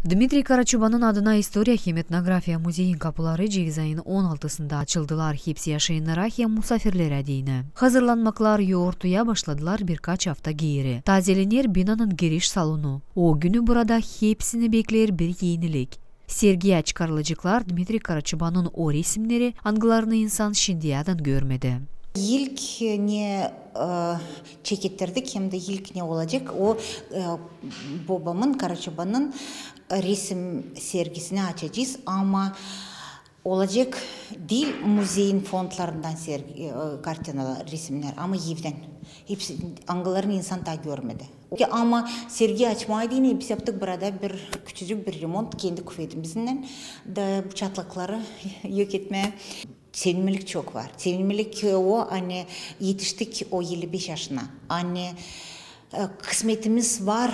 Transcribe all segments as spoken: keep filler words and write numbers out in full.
Dmitriy Karaçobanın adına istoriya hem etnografiya muzeyin kapuları ceviz ayın on altısında açıldılar hepsi yaşayannara hem musaafirlerä deyni. Hazırlanmaklar yortuya başladılar birkaç afta geeri. Tazelener binanın giriş salonu. O günü burada hepsini bekleer bir enilik. Sergiyä çıkarılaceklar Dmitriy Karaçobanın o resimneri, angılarını insan şindiyädän görmedi. İlk ne, e, çekettirdik hem dä ilk ne olacek, o, e, bobamın, Karaçobanın resim sergisini açacez, ama olacek diil muzeyin fondlarından sergi, e, kartinalar, resimnär, ama evdän. Hepsi, angılarını insan taa görmedi. Ama sergi açmaa deyni biz yaptık burada bir küçücük bir remont kendi kufetimizinnän da bu çatlakları yok etmää. Sevinmelik çok var. Sevinmelik, e, o, ani etiştik o elli beş yaşına. Ani, e, kısmetimiz var,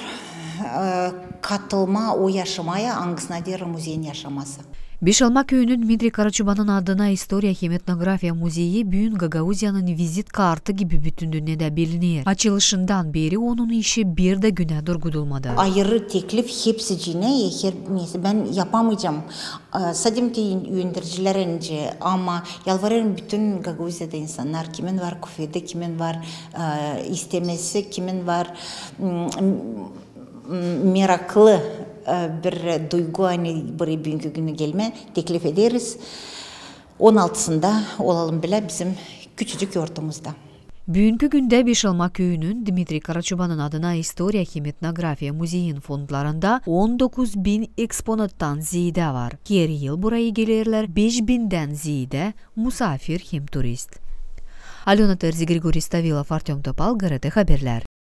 e, katılmaa o yaşamaya, angısına deer muzeyin yaşaması. Beşalma küüyünün Dmitriy Karaçobanın adına istoriya hem etnografiya muzeyi büün Gagauziyanın vizit kartı gibi bütün dünnedä biliner. Açılışından beeri onun işi bir dä günä durgudulmadı. Ayırı teklif hepsicinä, e, her, neysä, bän yapamayacam. E, sade te ön-, öndercilär encä, ama yalvarêrım bütün Gagauziyada insannar, kimin var kufeti, kimin var, e, istemesi, kimin var, m, m, meraklı, e, bir duygu, ani burayı büünkü günü gelmää, teklif ederiz. On altısında olalım bilä bizim küçücük yortumuzda. Büünkü gündä Beşalma küüyünün Dmitriy Karaçobanın adına istoriya hem etnografiya muzeyin fondlarında on dokuz bin eksponattan zeedä var. Her yıl burayı gelerlär beş bindän zeedä musaafir hem turist. Alöna Terzi, Grigoriy Stavilov, Artöm Topal, GRT Haberlär.